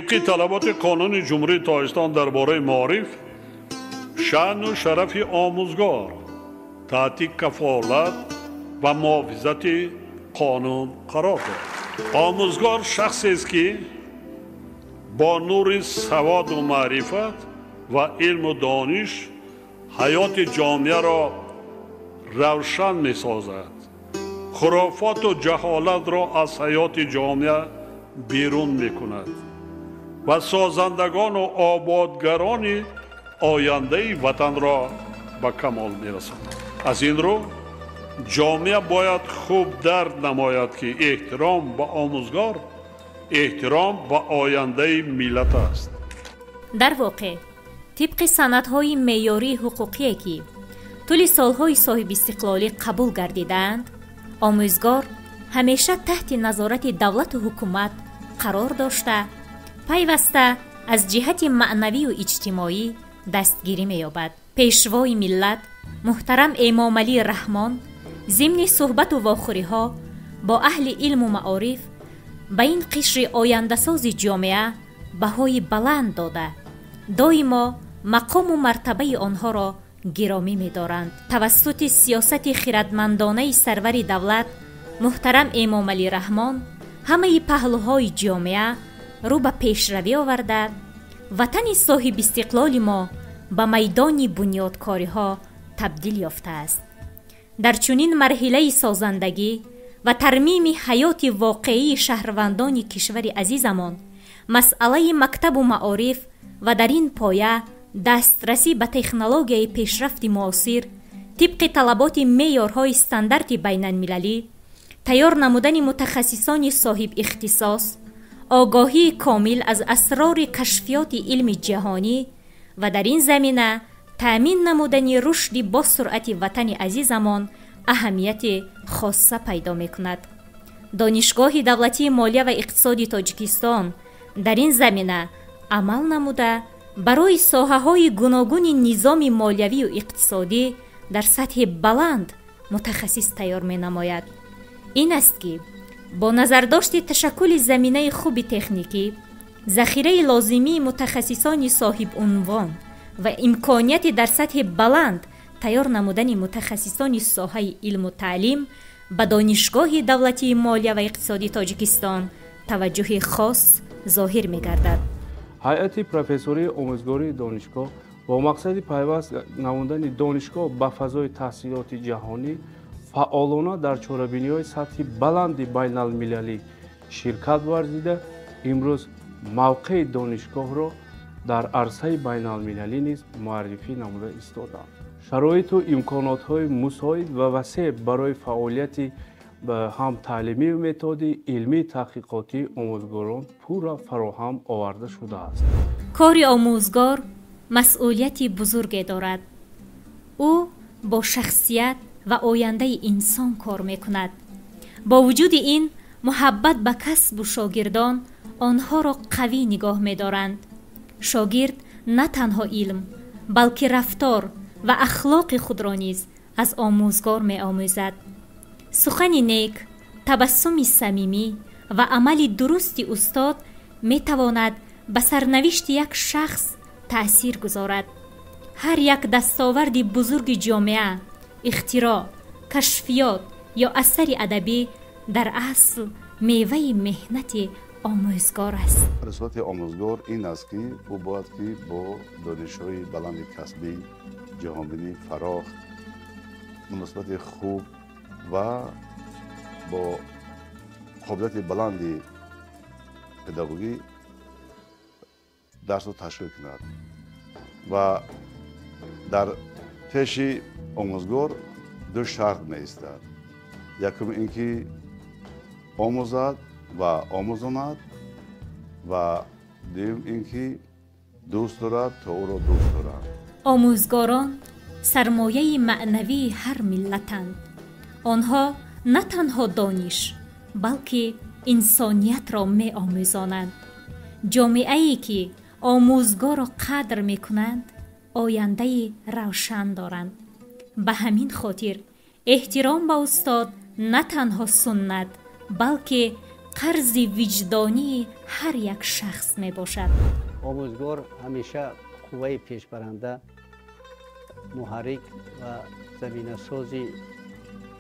Тибқи талаботи қонуни Ҷумҳурии Тоҷикистон дар бораи маориф, шаъну шарафи омӯзгор таҳти кафолат ва муҳофизати қонун қарор дорад. Омӯзгор шахсест, ки бо нури саводу маърифат ва илму дониш ҳаёти ҷомеаро равшан месозад, хурофоту ҷаҳолатро аз ҳаёти ҷомеа берун мекунад ва созандагону ободгарони ояндаи ватанро ба камол мерасонад. Аз ин рӯ ҷомеа бояд хуб дарк намояд, ки эҳтиром ба омӯзгор эҳтиром ба ояндаи миллат аст. Дар воқеъ, тибқи санадҳои меъёрии ҳуқуқие, ки тӯли солҳои соҳибистиқлолӣ қабул гардидаанд, омӯзгор ҳамеша таҳти назорати давлату ҳукумат қарор дошта, пайваста аз ҷиҳати маънавию иҷтимоӣ дастгирӣ меёбад. Пешвои миллат муҳтарам Эмомалӣ Раҳмон зимни суҳбату вохӯриҳо бо аҳли илму маориф ба ин қишри ояндасози ҷомеа баҳои баланд дода, доимо мақому мартабаи онҳоро гиромӣ медоранд. Тавассути сиёсати хиратмандонаи сарвари давлат муҳтарам Эмомалӣ Раҳмон ҳамаи паҳлӯҳои ҷомеа рӯ ба пешравӣ оварда, ватани соҳибистиқлоли мо ба майдони бунёдкориҳо табдил ёфтааст. Дар чунин марҳилаи созандагӣ ва тармими ҳаёти воқеии шаҳрвандони кишвари азизамон, масъалаи мактабу маориф ва дар ин поя дастрасӣ ба технологияи пешрафти муосир тибқи талаботи меъёрҳои стандарти байналмилалӣ, тайёр намудани мутахассисони соҳибихтисос, огоҳии комил аз асрори кашфиёти илми ҷаҳонӣ ва дар ин замина таъмин намудани рушди босуръати ватани азизамон аҳамияти хосса пайдо мекунад. Донишгоҳи давлатии молия ва иқтисоди Тоҷикистон дар ин замина амал намуда, барои соҳаҳои гуногуни низоми молиявию иқтисодӣ дар сатҳи баланд мутахассис тайёр менамояд. Ин аст, ки бо назардошти ташаккули заминаи хуби техникӣ, захираи лозимии мутахассисони соҳибунвон ва имконияти дар сатҳи баланд тайёр намудани мутахассисони соҳаи илму таълим ба Донишгоҳи давлатии молия ва иқтисоди Тоҷикистон таваҷҷӯҳи хос зоҳир мегардад. Ҳайати профессории омӯзгории донишгоҳ бо мақсади пайваст намудани донишгоҳ ба фазои таҳсилоти ҷаҳонӣ фаъолона дар чорабиниҳои сатҳи баланди байналмилалӣ ширкат варзида, имрӯз мавқеи донишгоҳро дар арсаи байналмилалӣ низ муаррифӣ намуда истоданд. Шароиту имконотҳои мусоид ва васеъ барои фаъолияти ҳам таълимию методӣ, илмии таҳқиқотии омӯзгорон пурра фароҳам оварда шудааст. Кори омӯзгор масъулияти бузурге дорад. Ӯ бо шахсият ва ояндаи инсон кор мекунад. Бо вуҷуди ин, муҳаббат ба касбу шогирдон онҳоро қавӣ нигоҳ медоранд. Шогирд на танҳо илм, балки рафтор ва ахлоқи худро низ аз омӯзгор меомӯзад. Сухани нек, табассуми самимӣ ва амали дурусти устод метавонад ба сарнавишти як шахс таъсир гузорад. Ҳар як дастоварди бузурги ҷомеа, ихтироъ, кашфиёт ё асари адабӣ дар асл меваи меҳнати омӯзгор аст. Рисолати омӯзгор ин аст, ки ӯ бояд ки бо донишҳои баланди касбӣ, ҷаҳонбинии фарох, муносибати хуб ва бо қобилияти баланди педагогӣ дарсро ташкил кунад ва дар пеши омӯзгор ду шарт меистад. Якум ин ки омӯзад ва омӯзонад ва дуюм ин ки дӯст дорад то ӯро дӯст дорад. Омӯзгорон сармояи маънавии ҳар миллатанд. Онҳо на танҳо дониш, балки инсониятро меомӯзонанд. Ҷомеае, ки омӯзгорро қадр мекунанд, ояндаи равшан доранд. Ба ҳамин хотир эҳтиром ба устод на танҳо суннат, балки қарзи виҷдонии ҳар як шахс мебошад. Омӯзгор ҳамеша қувваи пешбаранда, муҳаррик ва заминасози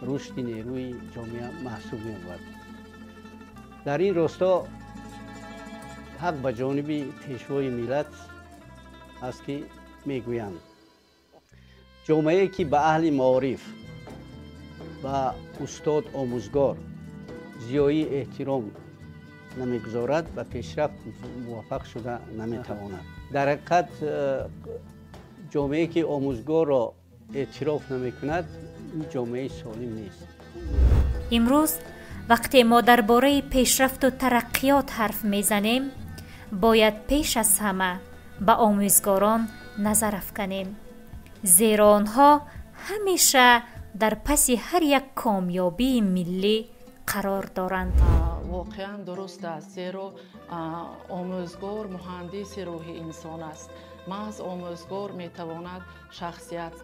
рушди нерӯи ҷомеа маҳсуб меёбад. Дар ин росто ҳақ ба ҷониби пешвои миллат аст, ки мегӯянд: ҷомеае ки ба аҳли маориф, ба устод омӯзгор зиёӣ эҳтиром намегузорад, ба пешрафт муваффақ шуда наметавонад. Дар ҳақиқат, ҷомеае ки омӯзгорро эътироф намекунад, ин ҷомеаи солим нест. Имрӯз вақте мо дар бораи пешрафту тараққиёт ҳарф мезанем, бояд пеш аз ҳама ба омӯзгорон назар афканем, зеро онҳо ҳамеша дар паси ҳар як комёбии миллӣ қарор доранд. Воқеан дуруст аст, зеро омӯзгор муҳандиси рӯҳи инсон аст. Маҳз омӯзгор метавонад шахсият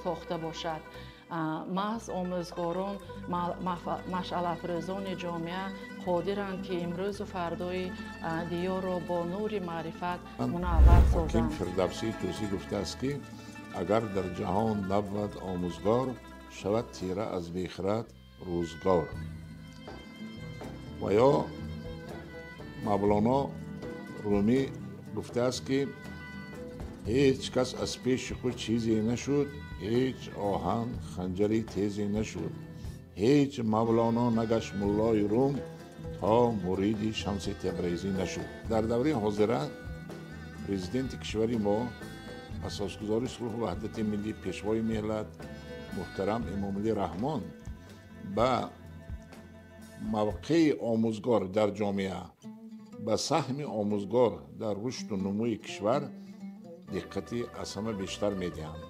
сохта бошад. Маҳз омӯзгорон, машъалафрӯзони ҷомеа қодиранд, ки имрӯзу фардои диёрро бо нури маърифат мунаввар созанд. Ҳоким Фирдавсии Тӯсӣ гуфтааст, ки агар дар ҷаҳон набвад омӯзгор, шавад тира аз бехирад рӯзгор. Ва ё Мавлоно Румӣ гуфтааст, ки ҳеҷ кас аз пеши худ чизе нашуд, ҳеҷ оҳан ханҷари тезе нашуд, ҳеҷ Мавлоно нагашт муллои Рум, то муриди Шамси Табрезӣ нашуд. Дар давраи ҳозира президенти кишвари мо, асосгузори сулҳу ваҳдати миллӣ, пешвои миллат муҳтарам Эмомалӣ Раҳмон ба мавқеи омӯзгор дар ҷомеа, ба саҳми омӯзгор дар рушду нумӯи кишвар диққати аз ҳама бештар медиҳанд.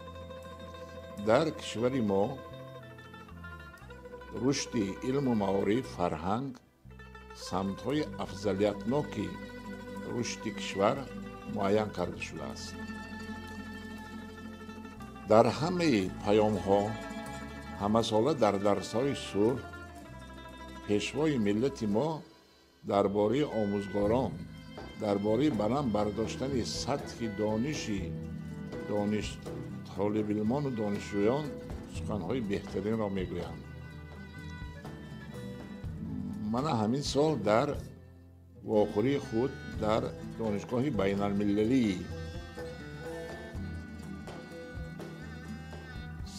Дар кишвари мо рушди илму маориф, фарҳанг самтҳои афзалиятноки рушди кишвар муайян карда шудааст. Дар ҳамаи паёмҳо, ҳамасола дар дарсҳои сулҳ пешвои миллати мо дар бораи омӯзгорон, дар бораи баланд бардоштани сатҳи дониши толибилмону донишҷӯён суханҳои беҳтаринро мегӯянд. Мана ҳамин сол дар вохӯрии худ дар Донишгоҳи байналмилалии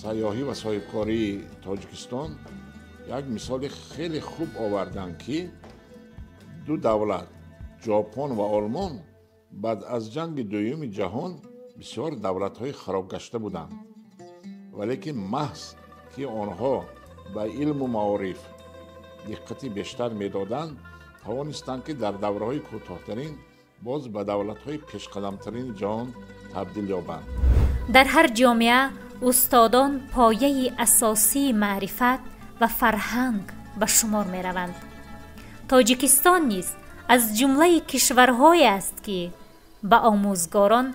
сайёҳӣ ва соҳибкории Тоҷикистон як мисоли хеле хуб оварданд, ки ду давлат, Ҷопон ва Олмон, баъд аз ҷанги дуюми ҷаҳон бисёр давлатҳои харобгашта буданд, валекин маҳз ки онҳо ба илму маориф диққати бештар медоданд, тавонистанд, ки дар давраҳои кӯтоҳтарин боз ба давлатҳои пешқадамтарини ҷаҳон табдил ёбанд. Дар ҳар ҷомеа устодон пояи асосии маърифат ва фарҳанг ба шумор мераванд. Тоҷикистон низ аз ҷумлаи кишварҳое аст, ки ба омӯзгорон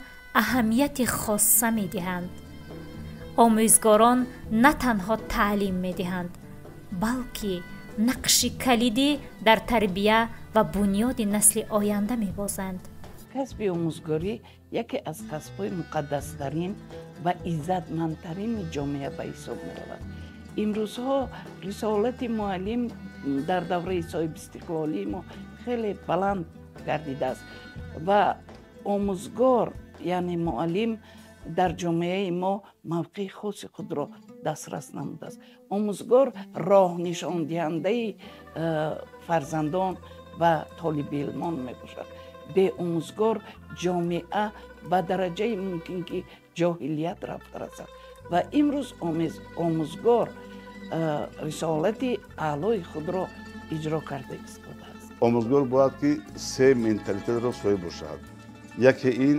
аҳамияти хосса медиҳанд. Омӯзгорон на танҳо таълим медиҳанд, балки нақши калидӣ дар тарбия ва бунёди насли оянда мебозанд. Касби омӯзгорӣ яке аз касбҳои муқаддастарин ва иззатмандтарини ҷомеа ба ҳисоб меравад. Имрӯзҳо рисолати муаллим дар давраи соҳибистиқлолии мо хеле баланд гардидааст ва омӯзгор, яъне муаллим, дар ҷомеаи мо мавқеи хоси худро дастрас намудааст. Омӯзгор роҳнишондиҳандаи фарзандон ва толибилмон мебошад. Бе омӯзгор ҷомеа ба дараҷаи мумкин ки ҷоҳилият рафта расад ва имрӯз омӯзгор рисолати аълои худро иҷро карда истодааст. Омӯзгор бояд ки се менталитетро соҳиб бошад. Яке ин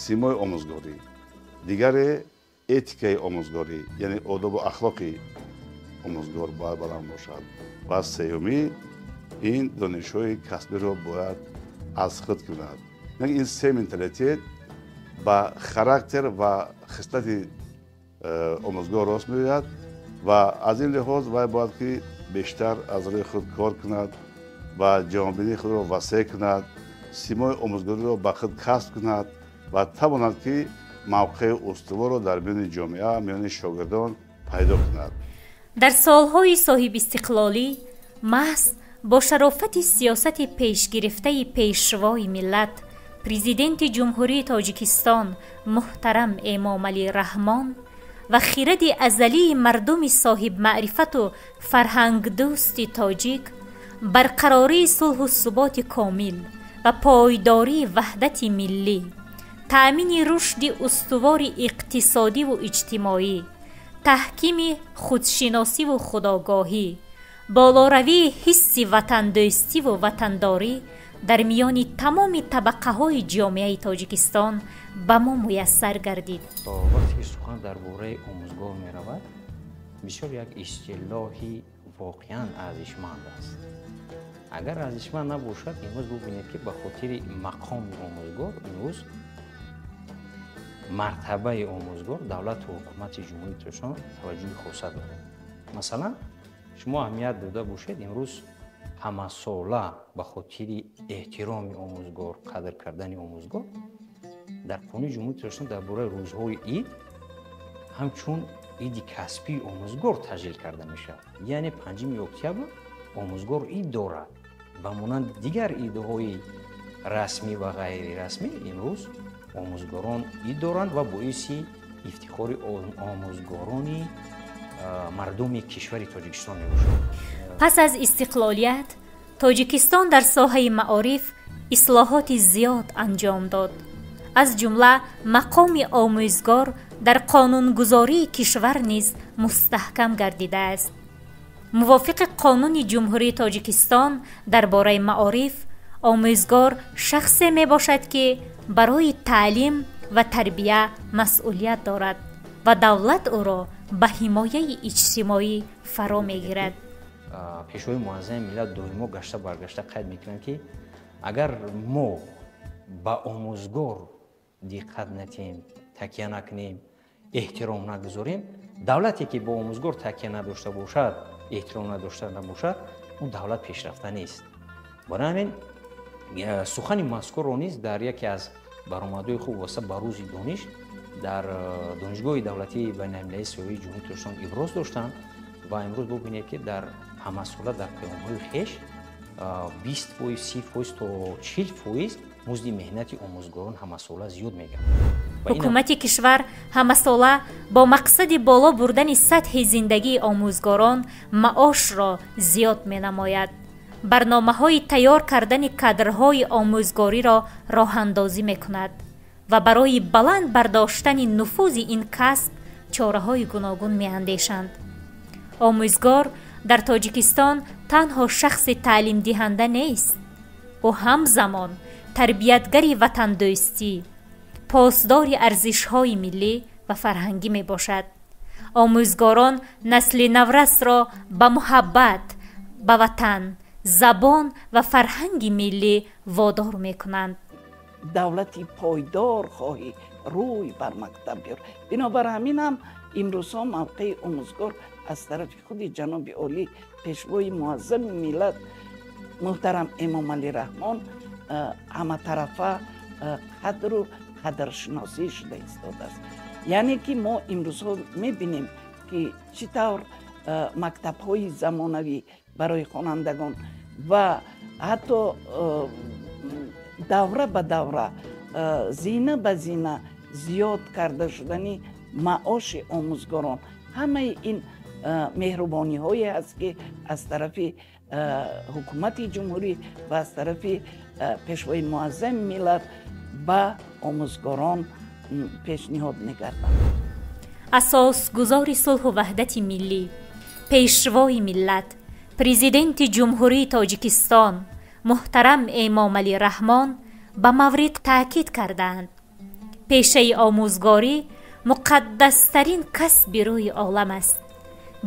симои омӯзгорӣ, дигаре этикаи омӯзгорӣ, яъне одобу ахлоқи омӯзгор бояд баланд бошад, ва сеюмӣ ин донишҳои касбиро бояд аз худ кунад. Ин се менталитет ба характер ва хислати омӯзгор рост меояд ва аз ин лиҳоз вай бояд ки бештар аз рӯи худ кор кунад, ва ҷаҳонбинии худро васеъ кунад, симои омӯзгориро ба худ касб кунад ва тавонад, ки мавқеи устуворро дар миёни ҷомеа, миёни шогирдон пайдо кунад. Дар солҳои соҳибистиқлолӣ маҳз бо шарофати сиёсати пешгирифтаи Пешвои миллат, Президенти Ҷумҳурии Тоҷикистон муҳтарам Эмомалӣ Раҳмон ва хиради азалии мардуми соҳибмаърифату фарҳангдӯсти тоҷик, барқарории сулҳу суботи комил ва пойдории ваҳдати миллӣ, таъмини рушди устувори иқтисодиву иҷтимоӣ, таҳкими худшиносиву худогоҳӣ, болоравии ҳисси ватандӯстиву ватандорӣ дар миёни тамоми табақаҳои ҷомеаи Тоҷикистон ба мо муяссар гардид. Вақте ки сухан дар бораи омӯзгор меравад, бисёр як истилоҳи воқеан арзишманд аст. Агар арзишманд набошад, имрӯз бубинед, ки ба хотири мақоми омӯзгор, имрӯз мартабаи омӯзгор давлату ҳукумати Ҷумҳурии Тоҷикистон таваҷҷӯҳи хоса дорад. Масалан, шумо аҳамият дода бошед, имрӯз ҳамасола ба хотири эҳтироми омӯзгор, қадр кардани омӯзгор, дар Қонуни Ҷумҳурии Тоҷикистон дар бораи рӯзҳои ид ҳамчун иди касбии омӯзгор таҷлил карда мешавад. Яъне 5 октябр омӯзгор ид дорад. Ба монанди дигар идҳои расмӣ ва ғайрирасмӣ, имрӯз омӯзгорон ид доранд ва боиси ифтихори омӯзгорони мардуми кишвари Тоҷикистон мебошад. Пас аз истиқлолият Тоҷикистон дар соҳаи маориф ислоҳоти зиёд анҷом дод. Аз ҷумла мақоми омӯзгор дар қонунгузории кишвар низ мустаҳкам гардидааст. Мувофиқи Қонуни Ҷумҳурии Тоҷикистон дар бораи маориф, омӯзгор шахсе мебошад, ки барои таълим ва тарбия масъулият дорад ва давлат ӯро ба ҳимояи иҷтимоӣ фаро мегирад. Пешвои муаззами миллат доимо гашта баргашта қайд мекунанд, ки агар мо ба омӯзгор диққат натиҳем, такя накунем, эҳтиром нагузорем, давлате ки бо омӯзгор такя надошта бошад, эҳтиром надошта набошад, он давлат пешрафта нест. Барои ҳамин сухани мазкурро низ дар яке аз баромадҳои хуб восита ба Рӯзи дониш дар Донишгоҳи давлатии байналмилалии сайёҳии Ҷумҳурии Тоҷикистон иброз доштанд ва имрӯз бубинед, ки дар ҳамасола дар паёмҳои хеш 20%, 30% то 40% музди меҳнати омӯзгорон ҳамасола зиёд мегардад. Ҳукумати кишвар ҳамасола бо мақсади боло бурдани сатҳи зиндагии омӯзгорон маошро зиёд менамояд, барномаҳои тайёр кардани кадрҳои омӯзгориро роҳандозӣ мекунад ва барои баланд бардоштани нуфузи ин касб чораҳои гуногун меандешанд. Омӯзгор дар Тоҷикистон танҳо шахси таълимдиҳанда нест, ӯ ҳамзамон тарбиятгари ватандӯстӣ, посдори арзишҳои миллӣ ва фарҳангӣ мебошад. Омӯзгорон насли наврасро ба муҳаббат ба ватан, забон ва фарҳанги миллӣ водор мекунанд. Давлати пойдор хоҳӣ, рӯй бар мактаб биёр. Бинобар ҳамин ҳам имрӯзҳо мавқеи омӯзгор аз тарафи худи ҷаноби олӣ, Пешвои муаззами миллат муҳтарам Эмомалӣ Раҳмон ҳаматарафа қадру қадршиносӣ шуда истодааст. Яъне ки мо имрӯзҳо мебинем, ки чӣ тавр мактабҳои замонавӣ барои хонандагон ва ҳатто давра ба давра, зина ба зина зиёд карда шудани маоши омӯзгорон, ҳамаи ин меҳрубониҳое аст, ки аз тарафи ҳукумати ҷумҳурӣ ва аз тарафи Пешвои муаззами миллат ба омӯзгорон пешниҳод мегарданд. Асосгузори сулҳу ваҳдати миллӣ, Пешвои миллат, Президенти Ҷумҳурии Тоҷикистон муҳтарам Эмомалӣ Раҳмон ба маврид таъкид кардаанд: пешаи омӯзгорӣ муқаддастарин касби рӯи олам аст.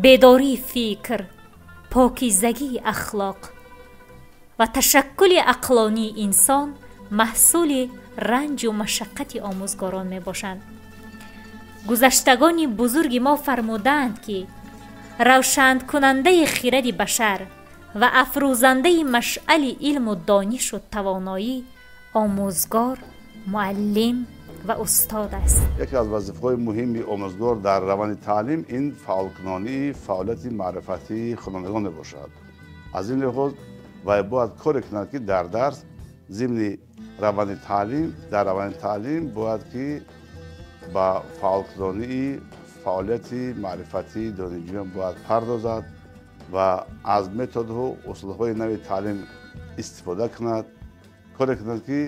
Бедории фикр, покизагии ахлоқ ва ташаккули ақлонии инсон маҳсули ранҷу машаққати омӯзгорон мебошанд. Гузаштагони бузурги мо фармудаанд, ки равшандкунандаи хиради башар Ва афрӯзандаи машъали илму донишу тавоноӣ омӯзгор, муаллим ва устод аст. Яке аз вазифаҳои муҳими омӯзгор дар раванди таълим ин фаъолкунонии фаъолияти маърифатии хонандагон мебошад. Аз ин лиҳоз вай бояд коре кунад, ки дар дарс зимни раванди таълим дар раванди таълим бояд ки ба фаъолкунонии фаъолияти маърифатии донишҷӯён бояд пардозад ва аз методҳу усулҳои нави таълим истифода кунад, коре кунад, ки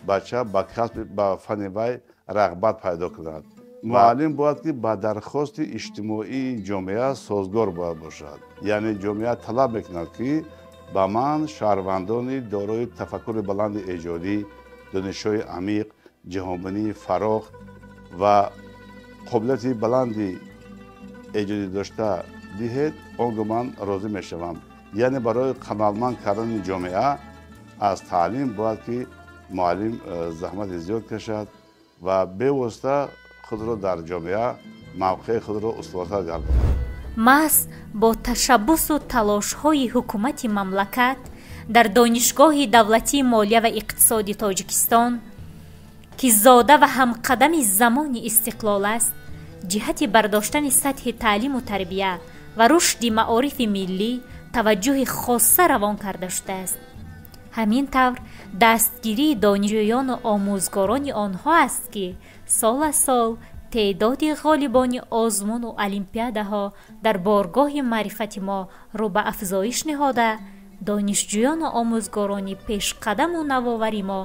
бача ба касби, ба фанни вай рағбат пайдо кунад. Муаллим бояд ки ба дархости иҷтимоии ҷомеа созгор бояд бошад, яъне ҷомеа талаб мекунад, ки ба ман шаҳрвандони дорои тафаккури баланди эҷодӣ, донишҳои амиқ, ҷаҳонбинии фарох ва қобилияти баланди эҷодӣ дошта диҳед, он гоҳ ман розӣ мешавам. Яъне барои қаноатманд кардани ҷомеа аз таълим бояд ки муаллим заҳмати зиёд кашад ва бевосита худро дар ҷомеа мавқеи худро устувортар гардонад. Маҳз бо ташаббусу талошҳои ҳукумати мамлакат дар Донишгоҳи давлатии молия ва иқтисоди Тоҷикистон, ки зода ва ҳамқадами замони истиқлол аст, ҷиҳати бардоштани сатҳи таълиму тарбия ва рушди маорифи миллӣ таваҷҷӯҳи хосса равон карда шудааст. Ҳамин тавр, дастгирии донишҷӯёну омӯзгорони онҳо аст, ки сол аз сол теъдоди ғолибони озмуну олимпиадаҳо дар боргоҳи маърифати мо рӯ ба афзоиш ниҳода, донишҷӯёну омӯзгорони пешқадаму навовари мо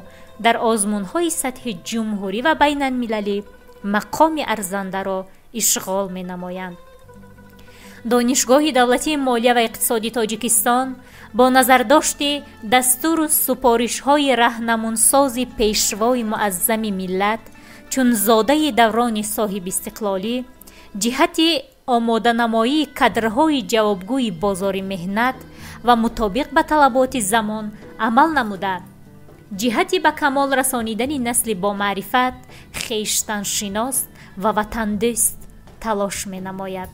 дар озмунҳои сатҳи ҷумҳурӣ ва байналмилалӣ мақоми арзандаро ишғол менамоянд. Донишгоҳи давлатии молия ва иқтисоди Тоҷикистон бо назардошти дастуру супоришҳои раҳнамунсози Пешвои муаззами миллат, чун зодаи даврони соҳибистиқлолӣ, ҷиҳати омоданамоии кадрҳои ҷавобгӯи бозори меҳнат ва мутобиқ ба талаботи замон амал намуда, ҷиҳати ба камол расонидани насли бомаърифат, хештаншинос ва ватандӯст талош менамояд.